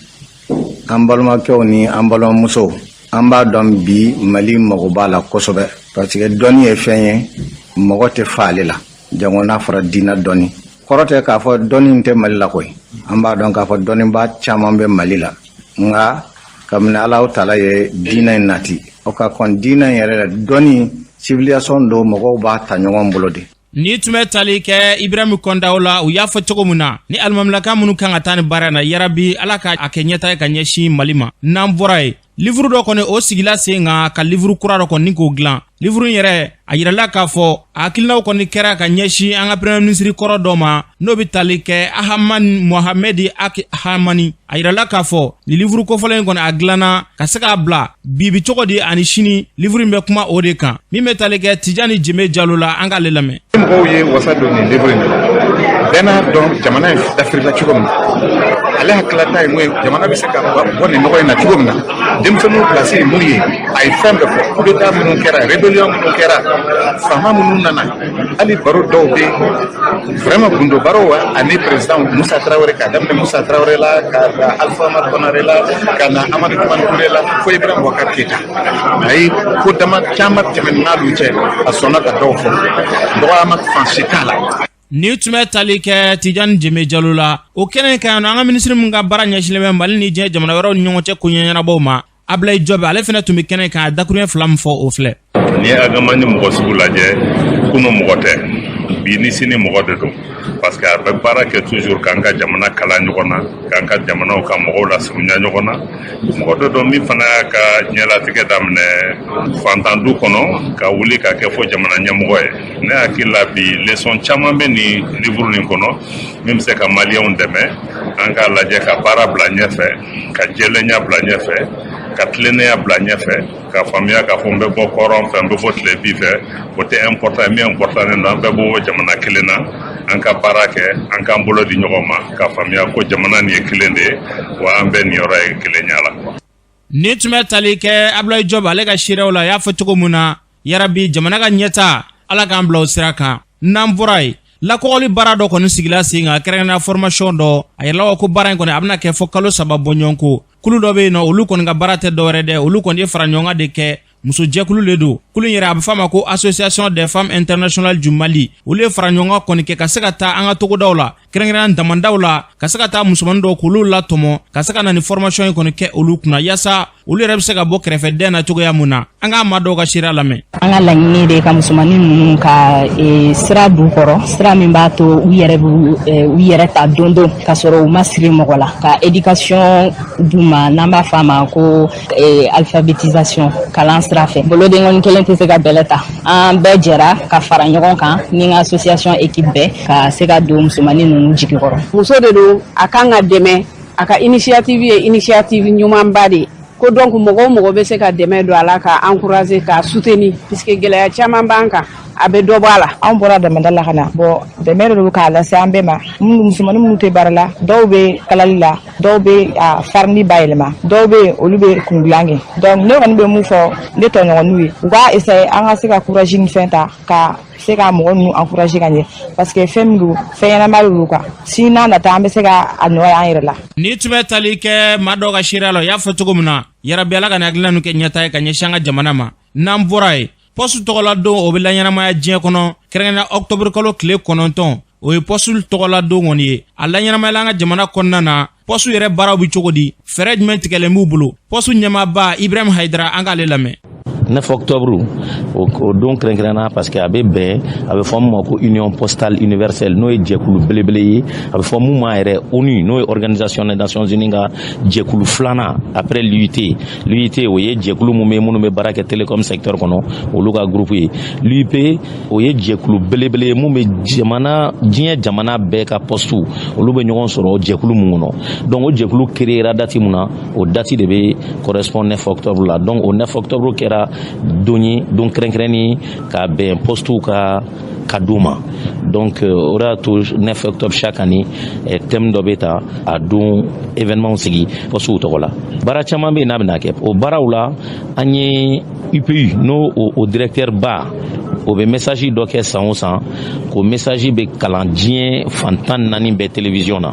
an balimakɛw ni an balimamusow, an b'a dɔn bi Mali mago b'a la kosɛbɛ, parce que dɔnni ye fɛn ye, mɔgɔ tɛ fa ale la, jango n'a fɔra diinɛ dɔnni. Kɔrɔ tɛ k'a fɔ dɔnni tɛ Mali la koyi. An b'a dɔn k'a fɔ dɔnnibaa caman bɛ Mali la, nka kabini Alahu taala ye diinɛ in nati, o ka kɔn diinɛ in yɛrɛ la, dɔnni civilisation don, mɔgɔw b'a ta ɲɔgɔn bolo de. Ni tun bɛ tali kɛ Ibrahim Kɔndaw la. U y'a fɔ cogo min na, ni alimamilaka minnu kan ka taa ni baara na, yarabi, Ala ka a kɛ ɲɛta ye ka ɲɛsin Mali ma. N'an bɔra yen, Livre dɔ kɔni o sigila sen kan ka livre kura dɔ kɔni k'o dilan. Livre in yɛrɛ, a yirala k'a fɔ a hakilinaw kɔni kɛra ka ɲɛsin an ka premier ministre kɔrɔ dɔ ma, n'o bɛ tali kɛ Ahamani Mohamɛdi Ag Hamani. A yirala k'a fɔ nin livre kofɔlen in kɔni, a dilanna ka se k'a bila bi bi cogo di ani sini. Livre in bɛ kuma o de kan. Min bɛ tali kɛ Tijani Jeme Jalo la, an k'ale lamɛn. Mɔgɔw ye wasa don nin livre in na, bɛɛ n'a dɔn jamana in dafirila cogo min na. Ale hakililata ye mun ye, jamana bɛ se ka bɔ nin nɔgɔ in na cogo min na, denmisɛnninw place ye mun ye, a ye fɛn bɛɛ fɔ, coup d'état minnu kɛra, rébellion minnu kɛra, faama minnu nana, hali baro dɔw bɛ vraiment gundo baro ani président Musa Tarawele, k'a daminɛ Musa Tarawele la, ka na Alpha Omar Konare la, ka na Amadu Tumani Ture la, fo Ibrahim Boubacar Keita. A ye ko dama caman tɛmɛ n'olu cɛ, a sɔnna ka dɔw fɔ, dɔgɔyama fan si t'a la. Ni tun bɛ tali kɛ Tijani Jeme Jalo la. O kɛnɛ kan yan, an ka minisiri min ka baara ɲɛsinnen bɛ Mali ni diɲɛ jamana wɛrɛw ni ɲɔgɔn cɛ ko ɲɛnabɔw ma, Ablaye Jɔbe, ale fana tun bɛ kɛnɛ kan. A dakuruɲɛ 2 min fɔ, o filɛ. N'i ye Agamani mɔgɔ sugu lajɛ, kunu mɔgɔ tɛ, bi ni sini mɔgɔ de don, parce que a bɛ baara kɛ toujours k'an ka jamana kala ɲɔgɔn na, k'an ka jamanaw ka mɔgɔw lasurunya ɲɔgɔn na. Mɔgɔ dɔ don min fana y'a ka diɲɛlatigɛ daminɛ fantan du kɔnɔ, ka wuli ka kɛ fo jamana ɲɛmɔgɔ ye. Ne hakili la, bi leçon caman bɛ nin livre nin kɔnɔ min bɛ se ka Maliyɛnw dɛmɛ an k'a lajɛ ka baara bila ɲɛfɛ, ka jɛlenya bila ɲɛfɛ, ka tilennenya bila ɲɛfɛ, ka faamuya k'a fɔ n bɛ bɔ kɔrɔn fɛ, n bɛ bɔ tilebin fɛ, o tɛ important. Min important don, an bɛɛ bɔ jamana kelen na, an ka baara kɛ, an k'an bolo di ɲɔgɔn ma, ka faamuya ko jamana nin ye kelen de ye, wa an bɛɛ niyɔrɔ ye kelenya la. Nin tun bɛ tali kɛ Abulayi Jɔb ale ka seerew la. A y'a fɔ cogo min na, yarabi jamana ka ɲɛta, Ala k'an bila o sira kan. N'an bɔra yen, lakɔgɔli baara dɔ kɔni sigila sen kan, kɛrɛnkɛrɛnnenya formation dɔ. A yɛrɛla ko baara in kɔni, a bɛna kɛ fɔ kalo 3 bɔɲɔgɔnko. Kulu dɔ bɛ yen nɔ, olu kɔni ka baara tɛ dɔwɛrɛ dɛ, olu kɔni ye fara ɲɔgɔn kan de kɛ. Musojɛkulu le don. Kulu in yɛrɛ, a bɛ f'a ma ko Association des femmes internationales du Mali. Olu ye fara ɲɔgɔn kan kɔni kɛ ka se ka taa an ka togodaw la, kɛrɛnkɛrɛnnenya damandaw la, ka se ka taa musomanin dɔw k'olu latɔmɔ, ka se ka na ni formation in kɔni kɛ olu kunna, yaasa olu yɛrɛ bɛ se ka bɔ kɛrɛfɛdɛn na cogoya mun na. An k'a ma dɔw ka seereya lamɛn. An ka laɲini de ka musomanin ninnu ka sira d'u kɔrɔ, sira min b'a to u yɛrɛ b'u u yɛrɛ ta don don ka sɔrɔ u ma siri mɔgɔ la, ka éducation d'u ma, n'an b'a fɔ a ma ko alphabétisation, kalan sira fɛ. Bolodenkɔni kelen tɛ se ka bɛlɛ ta. An bɛɛ jɛra ka fara ɲɔgɔn kan ni n ka association équipe bɛɛ, ka se ka don musomanin ninnu jigi kɔrɔ. Muso de don, a kan ka dɛmɛ. A ka initiative ye initiative ɲumanba de ye ko donc mɔgɔ o mɔgɔ bɛ se ka dɛmɛ don a la, ka encourager, ka soutenir, puisque gɛlɛya caman b'an kan, a bɛ dɔ bɔ a la. Anw bɔra damada la ka na bɔn, dɛmɛ de don k'a lase an bɛɛ ma. Minnu musomanin minnu tɛ baara la, dɔw bɛ kalali la, dɔw bɛ a farini bayɛlɛma, dɔw bɛ yen, olu bɛ kundilan kɛ. Donc ne kɔni bɛ mun fɔ ne tɔɲɔgɔnninw ye, u k'a essayer an ka se ka courage ni fɛn ta ka se ka mɔgɔ ninnu encourager ka ɲɛ, parce que fɛn min don, fɛn ɲɛnama de don quoi. Sini n'a nata, an bɛ se ka a nɔ ye an yɛrɛ la. Ni tun bɛ tali kɛ maa dɔw ka seereya la, u y'a fɔ cogo min na, yarabi Ala ka nin hakilina ninnu kɛ ɲɛta ye ka ɲɛsin an ka jamana ma. N'an bɔra yen, poste tɔgɔla don, o bɛ laɲɛnamaya diɲɛ kɔnɔ, kɛrɛnkɛrɛnnenya ɔkutɔburu kalo tile 9, o ye poste tɔgɔla don kɔni ye. A laɲɛnamayala an ka jamana kɔnɔna na, poste yɛrɛ baaraw bɛ cogo di, fɛɛrɛ jumɛn tigɛlen b'u bolo? Poste ɲɛmaaba Ibrahim Hayidara, an k'ale lamɛn. 9 octobre, o don kɛrɛnkɛrɛnna parce que a bɛ bɛn, a bɛ fɔ min ma ko Union postale universelle, n'o ye jɛkulu belebele ye, a bɛ fɔ mun ma yɛrɛ ONU, n'o ye Organisation des Nations Unies ka jɛkulu filanan après l'UIT. L'UIT, o ye jɛkulu mun bɛ minnu bɛ baara kɛ télécom secteur kɔnɔ, olu ka groupe ye. L'UIP, o ye jɛkulu belebele ye mun bɛ jamana, diɲɛ jamana bɛɛ ka poste, olu bɛ ɲɔgɔn sɔrɔ jɛkulu mun kɔnɔ. Donc o jɛkulu créera date mun na, o date de bɛ correspond 9 octobre la. Donc o 9 octobre kɛra don ye, don kɛrɛnkɛrɛnnen ka bɛn postew ka don ma. Donc o de y'a to 9 octobre, chaque année, thème dɔ bɛ ta a don, événement sigi postew tɔgɔ la. Baara caman bɛ yen n'a bɛna kɛ. O baaraw la, an ye UPU, n'o o directeur ba, o bɛ message dɔ kɛ san o san, k'o message bɛ kalan diɲɛ fan 14 bɛɛ télévision na.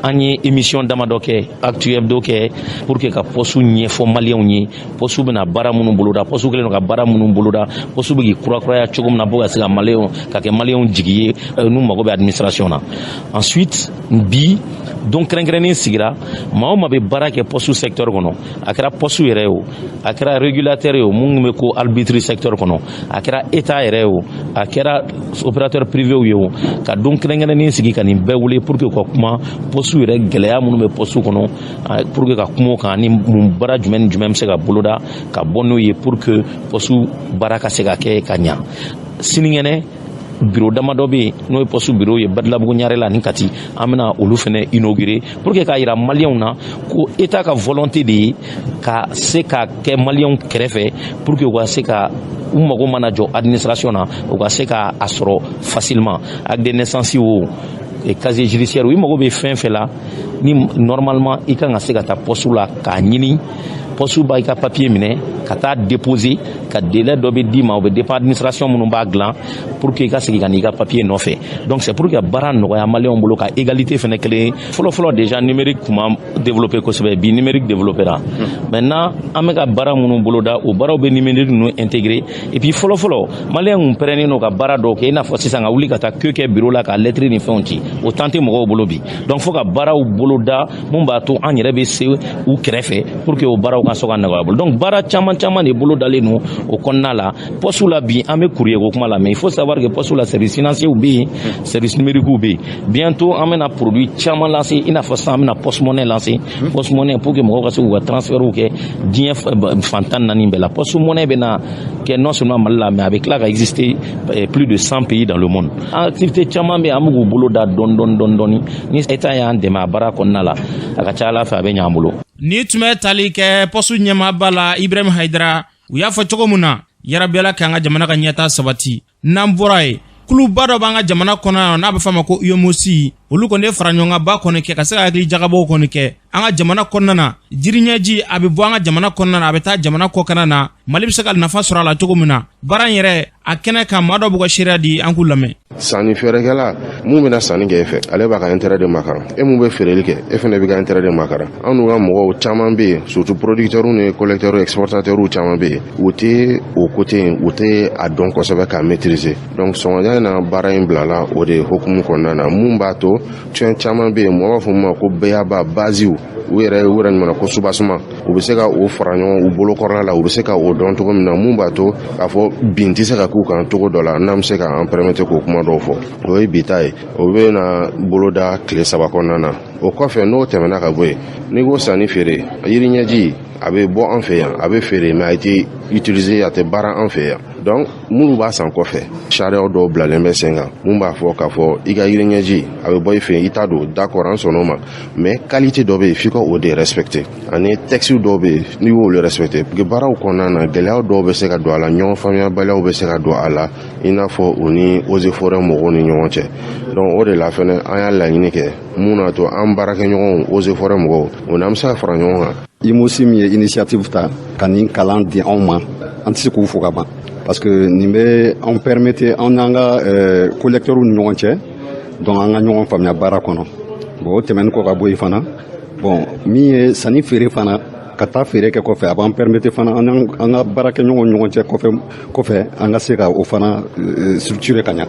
An ye émission damadɔ kɛ, Actu Hebdo kɛ, pour que ka poste ɲɛfɔ Maliyɛnw ye, poste bɛna baara minnu boloda, poste kɛlen don ka baara minnu boloda, poste bɛ k'i kurakuraya cogo min na pour ka se ka Maliyɛnw ka kɛ Maliyɛnw jigi ye n'u mago bɛ administration na. Ensuite, bi don kɛrɛnkɛrɛnnen sigira, maa o maa bɛ baara kɛ poste secteur kɔnɔ, a kɛra poste yɛrɛ ye o, a kɛra régulateur ye o, mun bɛ ko arbitre secteur kɔnɔ, a kɛra état yɛrɛ. yɛrɛ ye o, a kɛra opérateur privé ye o, ka don kɛrɛnkɛrɛnnen sigi ka nin bɛɛ wele pour que ka kuma poste yɛrɛ, gɛlɛya minnu bɛ poste kɔnɔ, pour que ka kuma o kan, ani mun baara jumɛn ni jumɛn bɛ se ka boloda ka bɔ n'o ye pour que poste baara ka se ka kɛ ka ɲa. Sinikɛnɛ, biro damadɔ bɛ yen, n'o ye poste biro ye Badilabugu, Ɲarela ani Kati, an bɛna olu fɛnɛ inaugurer pour que k'a yira Maliyɛnw na ko État ka volonté de ye ka se ka kɛ Maliyɛnw kɛrɛfɛ, pour que u ka se ka u mago mana jɔ administration na, u ka se ka a sɔrɔ facilement. Acte de naissance o, casier judiciaire, i mago bɛ fɛn fɛn la ni normalement i kan ka se ka taa poste la k'a ɲini, poste b'a i ka papier minɛ ka taa déposer, ka délai dɔ bɛ d'i ma, o bɛ dépend administration minnu b'a dilan, pour que i ka segin ka n'i ka papier nɔfɛ. Donc c'est pour que baara nɔgɔya Maliyɛnw bolo, ka égalité fɛnɛ kelen. Fɔlɔ fɔlɔ, déjà numérique kun ma développé kosɛbɛ. Bi numérique développé ra. Maintenant an bɛ ka baara minnu boloda, o baaraw bɛ numérique ninnu intégré. Et puis fɔlɔ fɔlɔ, Maliyɛn kun pɛrɛnnen don ka baara dɔw kɛ, i n'a fɔ sisan ka wuli ka taa queue kɛ bureau la ka lettre ni fɛnw ci, o temps tɛ mɔgɔw bolo bi. Donc fo ka baaraw boloda mun b'a to an yɛrɛ bɛ se u kɛrɛfɛ pour que o baaraw ka se ka nɔgɔya bolo. Donc baara caman caman de bolo dalen don o kɔnɔna la, poste la. Bi an bɛ courrier ko kuma la, mais il faut savoir que poste la, service financier bɛ yen, service numérique bɛ yen. Bientôt an bɛna produit caman lancer, i n'a fɔ sisan an bɛna poste monnaie lancer, poste monnaie pour que mɔgɔw ka se k'u ka transfert kɛ diɲɛ fan 14 bɛɛ la. Poste monnaie bɛna kɛ non seulement Mali la, mais a bɛ tila ka exister plus de 100 pays dans le monde. Activité caman bɛ yen, an bɛ k'u bolo da dɔɔni dɔɔni dɔɔni dɔɔni. Ni État y'an dɛmɛ a baara kɔnɔna la, a ka ca Ala fɛ, a bɛ ɲɛ an bolo. Ni tun bɛ tali kɛ poste ɲɛmaaba la, Ibrahim Haidara, u y'a fɔ cogo min na, yarabi Ala k'an ka jamana ka ɲɛta sabati. N'an bɔra yen, kuluba dɔ b'an ka jamana kɔnɔ yan, n'a bɛ f'a ma ko UMOC, olu kɔni ye fara ɲɔgɔnkanba kɔni kɛ ka se ka hakili jagabɔw kɔni kɛ an ka jamana kɔnɔna na. Jiriɲɛji a bɛ bɔ an ka jamana kɔnɔna na, a bɛ taa jamana kɔkana na, Mali bɛ se ka nafa sɔrɔ a la cogo min na. Baara in yɛrɛ a kɛnɛ kan, maa dɔ b'u ka seereya di, an k'u lamɛn. Sanni feerekɛla mun bɛna sanni kɛ e fɛ, ale b'a ka intérêt de makaran. E mun bɛ feereli kɛ, e fɛnɛ b'i ka intérêt de makaran. An n'u ka mɔgɔw caman bɛ yen, surtout producteurs ni collecteurs, exportateurs caman bɛ yen, u tɛ o côté in, u tɛ a dɔn kosɛbɛ k'a maîtriser. Donc sɔgɔmada in na, baara in bilala o de hukumu kɔnɔna na, mun b'a to fɛn caman bɛ yen, mɔgɔ b'a fɔ mun ma ko b.a.-ba basew, u yɛrɛ ɲuman ko soubassement, u bɛ se ka o fara ɲɔgɔn u bolo kɔrɔla la, u bɛ se ka o dɔn cogo min na, mun b'a to k'a fɔ bin tɛ se ka k'u kan cogo dɔ la, n'an bɛ se k'an permettre k'o kuma dɔw fɔ. O ye bi ta ye, o bɛ na boloda tile 3 kɔnɔna na. O kɔfɛ, n'o tɛmɛna ka bɔ yen, n'i ko sanni feere, yiri ɲɛji a bɛ bɔ an fɛ yan, a bɛ feere, mais a tɛ utiliser, a tɛ baara an fɛ yan. Donc minnu b'a san kɔfɛ, sariyaw dɔw bilalen bɛ sen kan, mun b'a fɔ k'a fɔ i ka yiri ɲɛji a bɛ bɔ i fɛ yen, i t'a don, d'accord, an sɔnn'o ma, mais qualité dɔ bɛ yen, f'i ka o de respecter, ani texte dɔw bɛ yen, n'i y'olu respecter. Parce que baaraw kɔnɔna na, gɛlɛya dɔw bɛ se ka don a la, ɲɔgɔn faamuyabaliyaw bɛ se ka don a la, i n'a fɔ u ni eaux et forêts mɔgɔw ni ɲɔgɔn cɛ. Donc o de la fɛnɛ, an y'a laɲini kɛ mun n'a to an baarakɛɲɔgɔnw, eaux et forêts mɔgɔw, o n'an bɛ se ka fara ɲɔgɔn kan. UMOS min ye initiative ta ka nin kalan di anw ma, an tɛ se k'u fo ka ban, parce que nin bɛ anw permettre, an n'an ka collecteurs ni ɲɔgɔn cɛ, donc an ka ɲɔgɔn faamuya baara kɔnɔ. Bon, o tɛmɛnen kɔ ka bɔ yen fana, bon, min ye sanni feere fana, ka taa feere kɛ kɔfɛ, a b'an permettre fana an ka baarakɛɲɔgɔnw ɲɔgɔn cɛ kɔfɛ kɔfɛ, an ka se ka o fana structurer ka ɲa.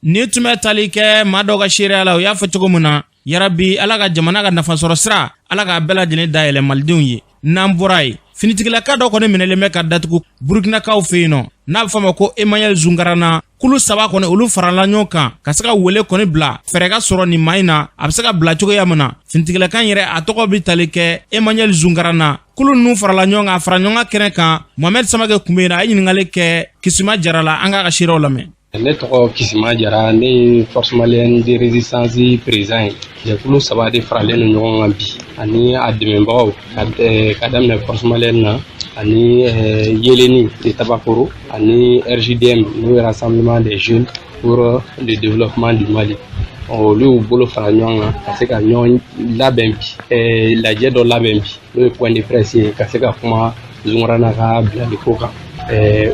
Ni tun bɛ tali kɛ maa dɔw ka seereya la, u y'a fɔ cogo min na, yarabi Ala ka jamana ka nafasɔrɔ sira, Ala k'a bɛɛ lajɛlen dayɛlɛ Malidenw ye. N'an bɔra yen, finitigilaka dɔ kɔni minɛlen bɛ ka datugu Burukinakaw fɛ yen nɔ, n'a bɛ fɔ a ma ko Emmanuel Zungarana. Kulu saba kɔni, olu farala ɲɔgɔn kan ka se ka wele kɔni bila fɛɛrɛ ka sɔrɔ nin maa in na, a bɛ se ka bila cogoya min na. Finitigilaka yɛrɛ, a tɔgɔ bɛ tali kɛ Emmanuel Zungarana. Kulu ninnu farala ɲɔgɔn kan, fara ɲɔgɔn kan kɛnɛ kan, Mohamed Samake kun bɛ yen, a ye ɲininkali kɛ Kisima Jara la. An k'a ka seerew lamɛn. Ne tɔgɔ Kisima Jara, ne ye Force malienne de résistance président ye. Jɛkulu saba de faralen don ɲɔgɔn kan bi, ani a dɛmɛbagaw, ka daminɛ Force malienne na, ani Yeleni de Tabakoro, ani RJDM, n'o ye Rassemblement des jeunes pour le développement du Mali. Olu y'u bolo fara ɲɔgɔn kan ka se ka ɲɔgɔn labɛn bi, lajɛ dɔ labɛn bi, n'o ye point de presse ye, ka se ka kuma Zunkarana ka bilali ko kan.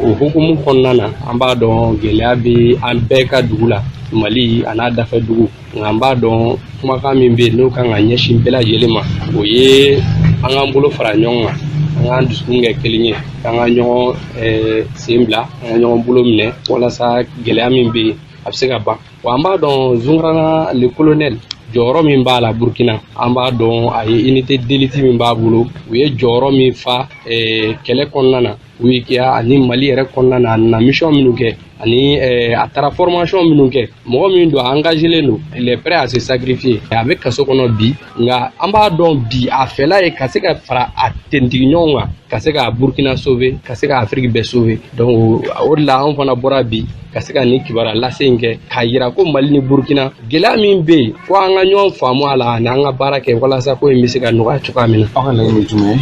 O hukumu kɔnɔna na, an b'a dɔn gɛlɛya bɛ an bɛɛ ka dugu la, Mali a n'a dafɛ dugu, nka an b'a dɔn kumakan min bɛ yen, n'o kan ka ɲɛsin bɛɛ lajɛlen ma, o ye an k'an bolo fara ɲɔgɔn kan, an k'an dusukun kɛ kelen ye, k'an ka ɲɔgɔn sen bila, an ka ɲɔgɔn bolo minɛ, walasa gɛlɛya min bɛ yen, a bɛ se ka ban wa. An b'a dɔn Zunkarana le colonel, jɔyɔrɔ min b'a la Burukina, an b'a dɔn a ye unité d'élite min b'a bolo, u ye jɔyɔrɔ min fa kɛlɛ kɔnɔna na. UIKA ani Mali yɛrɛ kɔnɔna na, a nana mission minnu kɛ ani a taara formation minnu kɛ, mɔgɔ min don, a engagelen don, il est prêt à se sacrifier. A bɛ kaso kɔnɔ bi, nka an b'a dɔn bi a fɛla ye ka se ka fara a tenitigi ɲɔgɔn kan, ka se ka Burkina sauver, ka se ka Afrique bɛɛ sauver. Donc o de la anw fana bɔra bi ka se ka nin kibaruya lase in kɛ, k'a yira ko Mali ni Burkina, gɛlɛya min bɛ yen, fo an ka ɲɔgɔn faamu a la ani an ka baara kɛ walasa ko in bɛ se ka nɔgɔya cogoya min na. Aw ka laɲini ye jumɛn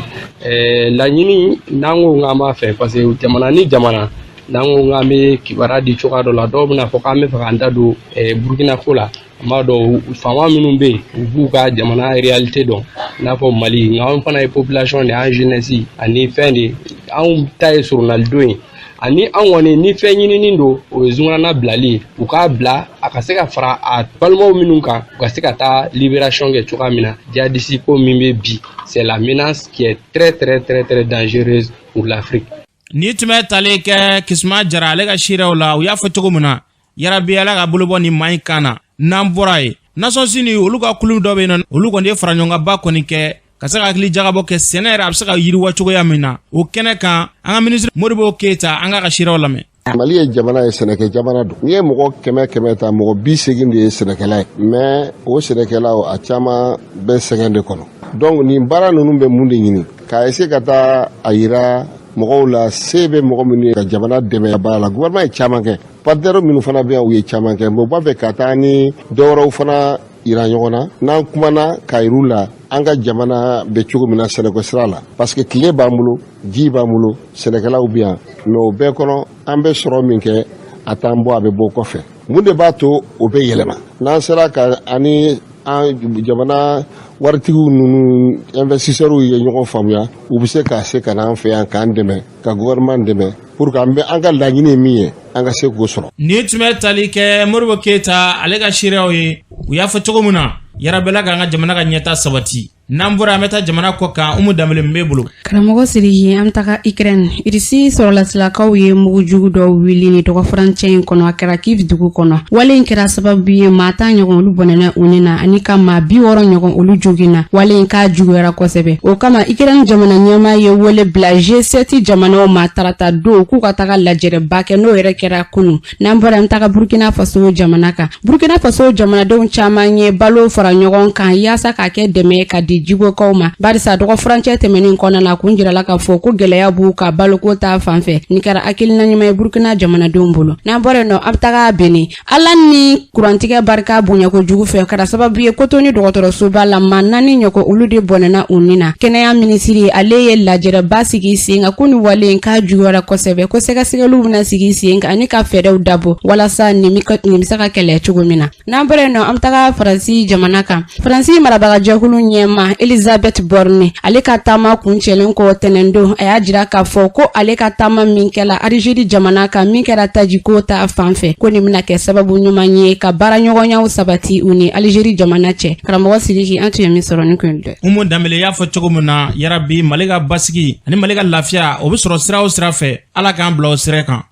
ye? Laɲini n'an ko k'an b'a fɛ, parce que jamana ni jamana, n'an ko k'an bɛ kibaruya di cogoya dɔ la, dɔw bɛna fɔ k'an bɛ fɛ k'an da don Burkina ko la. An b'a dɔn faama minnu bɛ yen, u b'u ka jamana réalité dɔn i n'a fɔ Mali, nka anw fana ye population de ye, an jeunesse ani fɛn de, anw ta ye soronalidon ye. Ani an kɔni ni fɛn ɲinini don, o ye Zunkarana bilali ye, u k'a bila a ka se ka fara a balimaw minnu kan, u ka se ka taa libération kɛ cogoya min na. Jihadiste ko min bɛ bi, c'est la menace qui est très très très très dangereuse pour l'Afrique. Ni tun bɛ tali kɛ Kisuma Jara ale ka seerew la, u y'a fɔ cogo min na, yarabi Ala ka bolo bɔ nin maa in kan na. N'an bɔra yen, Nations Unies, olu ka kulu dɔ bɛ yen nɔ, olu kɔni ye faraɲɔgɔnkanba kɔni kɛ ka se ka hakili jagabɔ kɛ sɛnɛ yɛrɛ a bɛ se ka yiriwa cogoya min na. O kɛnɛ kan, an ka minisiri Modibo Keyita, an k'a ka seerew lamɛn. Mali ye jamana ye, sɛnɛkɛ jamana don. N'i ye mɔgɔ 100 100 ta, mɔgɔ 80 de ye sɛnɛkɛla ye. Mais o sɛnɛkɛlaw, a caman bɛ sɛgɛn de kɔnɔ. Donc nin baara ninnu bɛ mun de ɲini? K'a essayer ka taa a yira mɔgɔw la, se bɛ mɔgɔ minnu ye ka jamana dɛmɛ baara la. Gouvernement ye caman kɛ, partenaire minnu fana bɛ yan, u ye caman kɛ, mais u b'a fɛ ka taa ni dɔwɛrɛw fana yira ɲɔgɔn na. N'an kumana k'a yir'u la an ka jamana bɛ cogo min na sɛnɛko sira la, parce que tile b'an bolo, ji b'an bolo, sɛnɛkɛlaw bɛ yan, mais o bɛɛ kɔnɔ, an bɛ sɔrɔ min kɛ, a t'an bɔ, a bɛ bɔ kɔfɛ. Mun de b'a to o bɛ yɛlɛma? N'an sera ka ani an jamana waritigiw ninnu, investisseurs ye ɲɔgɔn faamuya, u bɛ se ka se ka n'an fɛ yan k'an dɛmɛ, ka gouvernement dɛmɛ, pour que an bɛ an ka laɲini ye min ye, an ka se k'o sɔrɔ. Nin tun bɛ tali kɛ Modibo Keyita ale ka seerew ye, u y'a fɔ cogo min na, yarabɛla k'an ka jamana ka ɲɛta sabati. N'an bɔra, an bɛ taa jamana kɔ kan. Umu Danbele b'e bolo. Karamɔgɔ Siriki, an bɛ taga Ukraine. Irisi sɔrɔlasilakaw ye mugujugu dɔw wuli ni dɔgɔfurancɛ in kɔnɔ, a kɛra Kiev dugu kɔnɔ. Wale in kɛra sababu ye maa 10 ɲɔgɔn olu bɔnɛna u ni na, ani ka maa 60 ɲɔgɔn olu joginna. Wale in k'a juguyara kosɛbɛ. O kama, Ukraine jamana ɲɛmaa ye wele bila G7 jamanaw ma tarata don k'u ka taga lajɛrɛba kɛ, n'o yɛrɛ kɛra kunu. N'an bɔra, an taga Burkina Faso jamana kan. Burkina Faso jamanadenw caman ye balo fara ɲɔgɔn kan yaasa k'a kɛ dɛmɛ ka di jibokaw ma, barisa dɔgɔfurancɛ tɛmɛnin kɔnɔna na, kun jirala k'a fɔ ko gɛlɛya b'u ka baloko ta fan fɛ. Nin kɛra hakilina ɲuman ye Burkina jamanadenw bolo. N'an bɔra yen nɔ, an bɛ taga Benin. Ala ni kurantigɛ barika bonya kojugu fɛ, kɛra sababu ye Kotoni dɔgɔtɔrɔsoba la, maa 4 ɲɔgɔn olu de bɔnɛna u ni na. Kɛnɛya minisiri ale ye lajɛrɛba sigi sen kan ko nin wale in k'a juguyara kosɛbɛ, ko sɛgɛsɛgɛliw bɛna sigi sen kan ani ka fɛɛrɛw dabɔ walasa nin bɛ se ka kɛlɛ cogo min na. N'an bɔra yen nɔ, an bɛ taga Faransi jamana kan. Faransi marabagajɛkulu ɲɛma Elizabeth Borne, ale ka taama kuncɛlen kɔ tɛnɛndon, a y'a jira k'a fɔ ko ale ka taama min kɛla Alizeri jamana kan, min kɛra tajiko ta fan fɛ, ko nin bɛna kɛ sababu ɲuman ye ka baaraɲɔgɔnyaw sabati u ni Alizeri jamana cɛ. Karamɔgɔ Sidiki, an tun ye min sɔrɔ nin kun dɛ. Umu Danbele y'a fɔ cogo min na, yarabi Mali ka basigi ani Mali ka lafiya, o bɛ sɔrɔ sira o sira fɛ, Ala k'an bila o sira kan.